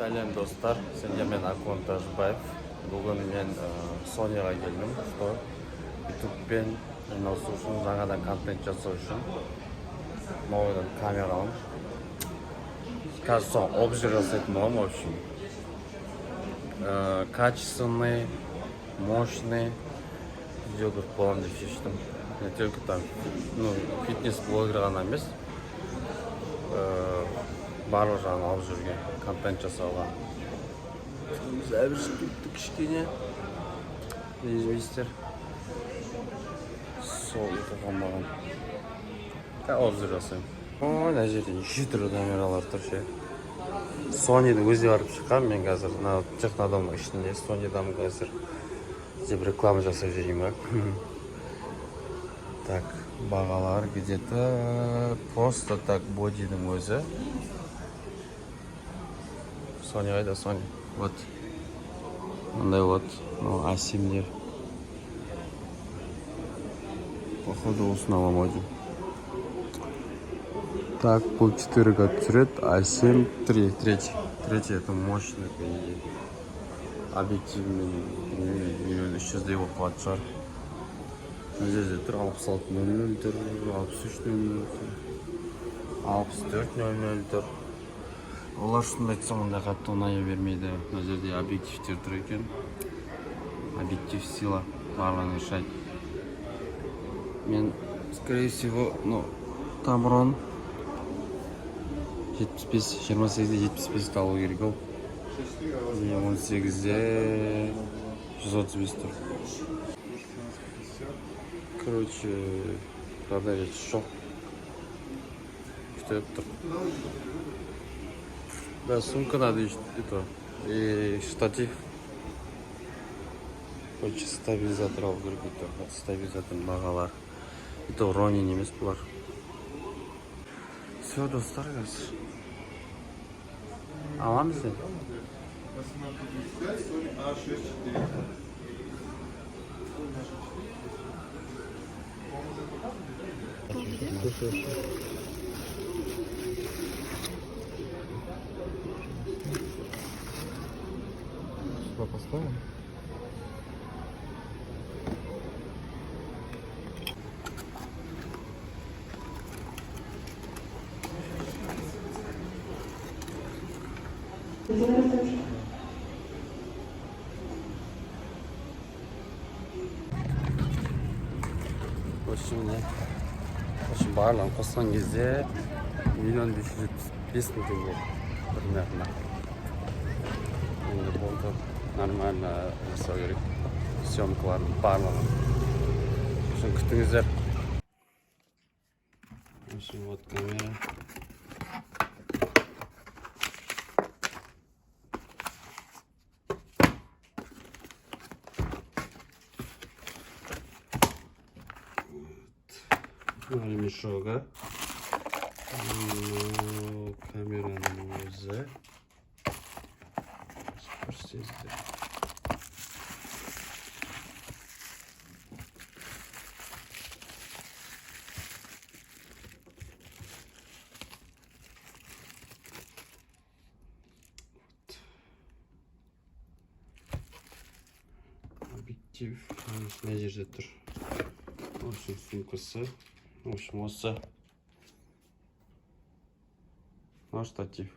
Сәлем, достар! Сендермен Акон Тәжібаев. Бүгін мен Sonyға келдім, что ютубпен айналысу үшін, жаңадан контент жасау үшін новыйдан камера аламын. Қазір соны обзор жасайтын боламын. В общем, качественный, мощный видеограф боламын деп шештім. Не только там, ну, фитнес блогер ғана емес, барлық жағын алып жүрген, контент жасауға. Біз әбіржіп кеттік кішкене, ренжімейсіздер. Сол ұйқы қанбаған. Обзор жасаймын. Ой, мына жерде неше түрлі камералар тұр ше. Sony'дің өзіне барып шыққан. Мен қазір мына Технодомның ішінде, Sony'дамын қазір деп реклама жасап жіберейін ба? Так, бағалар где-то просто так бодидің өзі. Sony қайда, Sony? Вот. Мындай болады. Мынау А7-лер. Походу, осыны аламын ау деймін. Так, бұл 4К түсіреді, А7 3, третий. Третий — это мощный, по идее. Объективімен, білмеймін, 1 300 000-дей болып қалатын шығар. Мына жерде тұр 66.00 тұр, 63.00 тұр, 64.00 тұр. Олар, шынымды айтсам, ондай қатты ұнай бермейді. Мына жерде объективтер тұр екен. Объектив — сила, барлығын решает. Мен, скорее всего, ну, Тамрон 75, 28-де 75 алу керек ау. Не, 18-де 135 тұр. Короче, продавец жоқ. Күтіп тұр. Да, сумка надо еще, это, и штатив. Короче, стабилизатор алу керек это. Вот стабилизатордың бағалары. Это Ронин емес бұлар. Все, достар, қазір. Аламыз енді. 18.35, Sony A64. Сюда поставим. В общем, міне. В общем, барлығын қосқан кезде 1 575 000 теңге примерно. Енді болды, нормально жасау керек съемкалардың барлығын. В общем, күтіңіздер. В общем, вот камера. Мына ремешогы, мынау камераның өзі. Көрсеңіздер. Объектив мына жерде тұр. В общем, сумкасы. В общем, осы. Мынау штатив.